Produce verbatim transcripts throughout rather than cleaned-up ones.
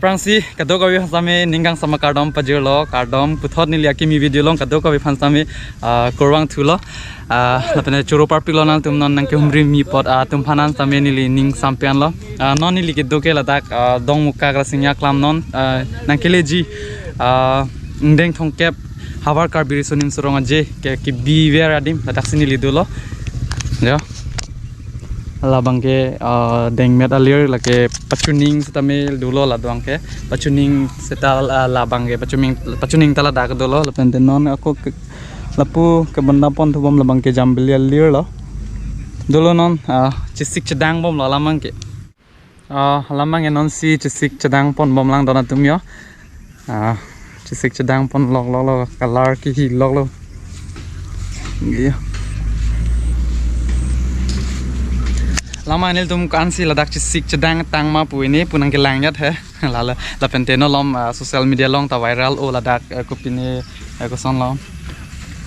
Kurvangsi kadokave aphan sitame ning kangsam akardom pajirlo, kardom. Puthot neli akimi video along kadokave aphan sitame, ah, kurvangthulo. Ah, lapen choro parpiklo nangtum non nangkehumri mi apot, ah, atum aphan an sitame neli ning sampianlo. Ah, non neli kedo ke ladak, ah, Dongmukak Rasinja Klam non, ah, nangkeleji, ah, ingdeng thomkep Havar Karbi Riso Nimso Rong Aje ke, kebiver adim ladaksi neli dolo. Jo. Labang ke, ah, dengmet alir lake pachuning sitame dolo ladak abang ke. Pachuning seta, ah, labang ke pachuning, pachuning ta ladak dolo, lapen te non ako ke, lapu kebonda ponthubom labang ke Jambili alir lo. Dolo non, ah, chesik chedangbomlo labang ke. Ah, labang ke nonsi chesik chedangponbomlang don atum jo. Ah, chesik chedangpon lokloklo, color kehi loklo. Iya. Labang nelitum ko-ansi ladak chesik chedangtang ma pu ini pu nangkelangjat he. Lalo, lapen te non lom, ah, social media along ta viral o ladak, eh, kopine, eh, kosonlo.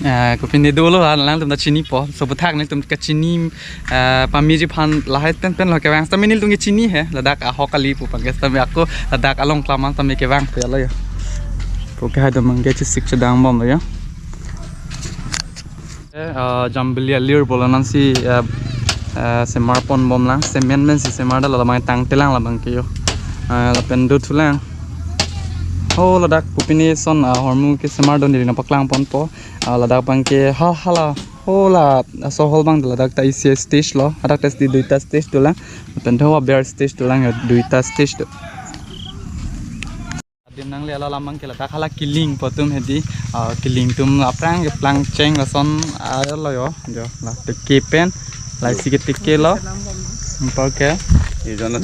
Eh, kopine dolo, ah, nangtum ta chinipo. So aputhak nelitum kachini, eh, pameji aphan lahai pen pen lo kevang. Sitame nelitum kechini he, ladak ahok kali pu abang ke sitame ako ladak along klam an sitame kevangpelo jo. Pu ke hai do abang ke chesik chedangbomlo jo. Eh, ah, Jambili alir pulo nonsi, eh, eh, semarponbomlang, cement pensi semar dalo, labang tangtelang labang ke jo. Eh, lapen dothulang. Ho ladak kopine son, ah, ahormu kesemar do neli nangpaklangponpo. Ah, ladak abang ke ha hala. Ho la, ah, sohol abang ladak ta isi stage lo. Ladak ta isi duita stage dolang. Lapen tho aber stage dolang jo, duita stage do. Adim nangle ala labang ke ladak hala kiling pu atum hedi, ah, kiling atum aphrang keplang cheng lason, ah, lo jo, jo, la teke pen, la isi ke tekelo. Empa ke. Ijon lo.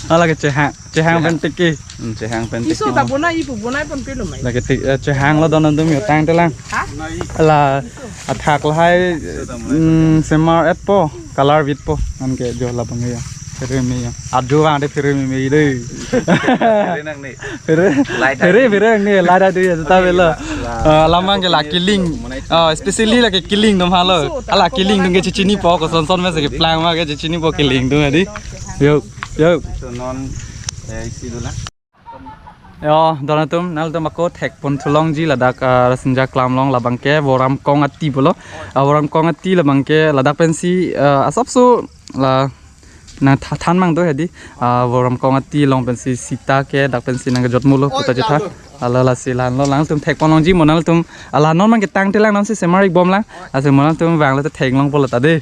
Hala ke chehang, chehang pen teke. Hmm, chehang pen Iso teke. Ta bonai ipu bonai pon pelo mai. La ke te-, eh, chehanglo don atum jo tangtelang. Ha? La athak lahai, hmm, semar etpo, color vitpo, anke jo labang jo. Phere me jo. Ajo vang de phere me me de. Phere nangne. Phere. Light phere, phere nangne, light adu ya, ta velo. La, la. Eh, labang ke la kiling. Oh, especially lake kiling atum halo. Hala kiling atum ke chechinipo, koson son mesi keplang ma ke chechinipo kiling atum hedi. Jo, jo. So non, eh, isi dolang. Jo, don atum, nanglitum ako thekponthulongji ladak, ah, Rasinja Klam along labang ke Voramkong Ati pulo. Ah, Voramkong Ati labang ke ladak pensi, ah, asapso la nangtha-, than mang do hedi. Ah, Voramkong Ati along pensi sita ke dak pensi nangkejotmulo pu ta chetha. Ala lasi la-anlo, nangtum thekponlongji mo nangtum. Ala non abang ke tangtelang nonsi semar-ikbomlang. Lasi mo nangtum vanglo te theklongpo la ta de.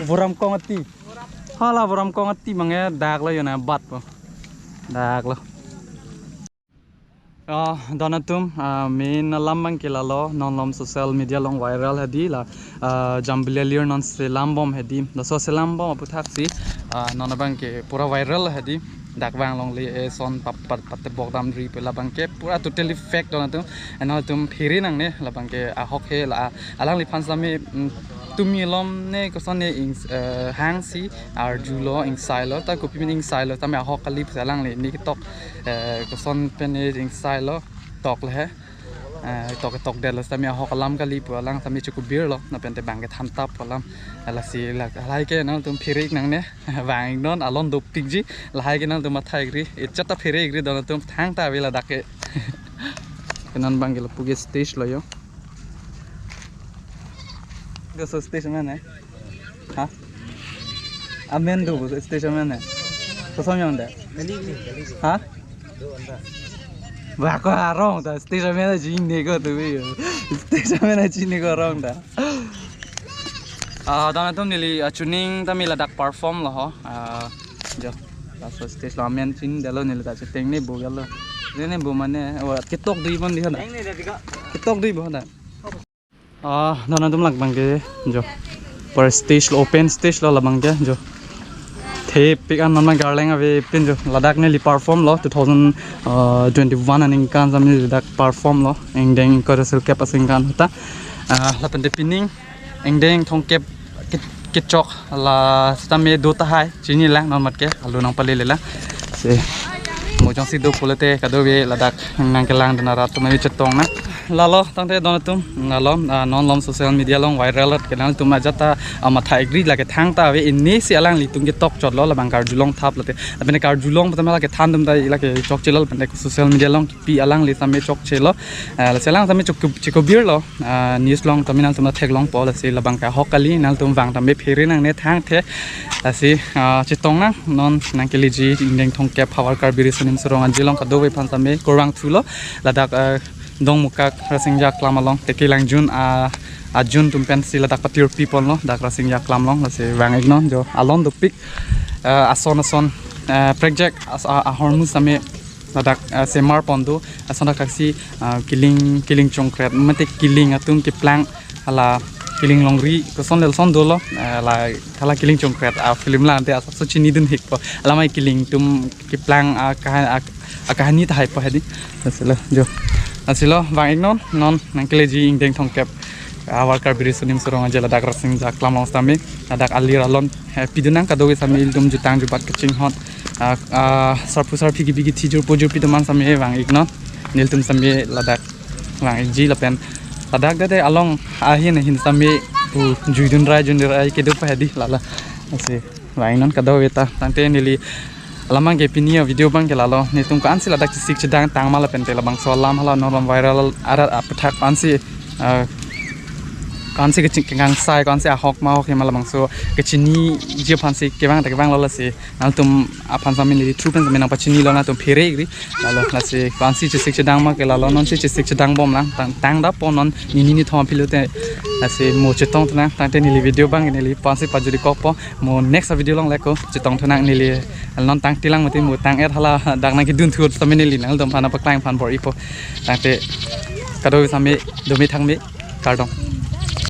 Voramkong Ati. Hala Voramkong Ati abang ke daklo jo, nangbatpo. Daklo. Ah, don atum, ah, main alam abang ke lalo, non lom social media along viral hedi la, ah, Jambili alir non selambom hedi. Laso selambom aputhak si, ah, non abang ke pura viral hedi. Dak vang longle, eh, son pap, pap, patebok damri pu labang ke pura totally fake don atum. Eh, non atum phere nangne labang ke ahok he la, alangliphan sitame, mm, tumi malom ne koson ne ing, eh, hangsi arjulo, ingsailo, ta kopi pen ingsailo, tame ahok kali pu alangli ne ketok, eh, koson pen ne ingsailo, toklo he. Eh, tok, tokdetlo sitame ahok alam kali pu alang sitame chokubirlo, lapen te abang ke thantap alam. Lasi la, lahai ke nangtum phere-ik nangne, vang-iknon, alon dopikji, lahai ke nangtum matha-ikri, echat ta phere-ikri don atum, thangta ave ladak ke. Ke non abang ke lapu ke stage lo jo. Ke so stage amen he? Ha? Amen do, stage amen he? Koson amen de? Ha? Ba ko arong ta stage amen chinine ko tu bi. Stage amen chinine ko arong ta. Ah, don atum neli, ah, chuning tame ladak perform lo ho. Ah, jo. Laso stage lo amen chinidetlo, neli ta cheteng ne bo galo. Ne ne bo mane, oh, ketok dui bon di hana. Ketok dui bo hana. Ah, don atum labang ke, jo. Per stage lo, open stage lo labang ke, jo. Thepik an non abang ke arleng ave pin jo. Ladak neli perform lo, two thousand twenty-one aningkan sitame ladak perform lo. Ingdeng ingkoi ra sirkep aningkan ahut ta. Ah, lapen te pining ingdeng thomkep ke, kechok la sitame do tahai, chinilang non mat ke, alo nangpalele lang. Si, mo jongsi do pulote kadokave ladak nangkelang dana rat tame chetong nang. Lalo, tangte don atum, lalo, ah, non malom social media along viral at kenal atum ajat ta, ah, matha agree lake thang ta ave, ini si alanglitum ke tok chot lo, labang karjulong thap late. Lapen karjulong pata mela kethan atum ta lake chokche lo, lapen social media along kipi alangli tame chokche lo. Ah, lasi alang tame chok-, chekobir lo, ah, news along tame nangtum ta theklongpo, lasi labang ke ahok kali, nangtum vang tame phere nangne thangthe. Lasi, ah, chetong nang, non nangkeleji ingdeng thomkep Havar Karbi Riso Nimso Rong Aje along kadokave aphan tame kurvangthu lo, ladak, ah, Dongmukak Rasinja Aklam along, teke langjun, ah, ajun atum pensi ladak patirpi ponlo, dak Rasinja Aklam along, lasi vang-iknon jo, alon dopik, ah, ason ason, ah, prekjak, as-, ah, ahormu tame ladak, ah, semar pon do, ason dak kaksi, ah, kiling, kiling chongkret, mate kiling atum keplang, hala kiling longri, koson le koson dolo, ah, la, hala kiling chongkret, ah, film la ante asap so chinidun hikpo, alamai kiling atum keplang, ah, kaha-, ah, akahani tahai po hedi. Lasi lo, jo. Lasi lo, vang-iknon, non nangkeleji ingdeng thomkep Havar Karbi Riso Nimso Rong Aje ladak Rasinja Aklam along tame, ladak alir alon, eh, pidun nang kadokave tame ilitum jutang jubat kachinghon. Ah, ah, sarpo sarpi kipi kithi jurpo jurpi atum an tame vang-iknon. Nelitum tame ladak vang-ikji lapen ladak dede along ahin ahin tame pu juidun rai jundun rai kedo pa hedi lala. Lasi vang-iknon kadokave ta, tangte neli alam abang ke pini avideo abang ke lalo, netum ko-ansi ladak chesik chedang tang ma lapen te labangso alam hala non malom viral arat aputhak ko-ansi, ah, ko-ansi keching-, kekangsai, ko-ansi ahok ma ahok he ma labangso kechiniji aphansi kevang ta kevang lo, lasi nangtum aphan tame neli through pen tame nangpachini lo, nangtum phere-ikri. Lalo, lasi ko-ansi chesik chedang ma ke lalo, nonsi chesik chedang bom lang, tang, tang da pon non nini nithom aphi lote, lasi mo chetongthu nang, tangte neli video abang neli ko-ansi pajuri kokpo, mo next video along leko chetongthu nang neli, non tangte lang mati mo tang-et hala dak nangkedunthu tame neli nangtum aphan paklang aphan bor-ipo, tangte kadokave tame dome thangme, kardom.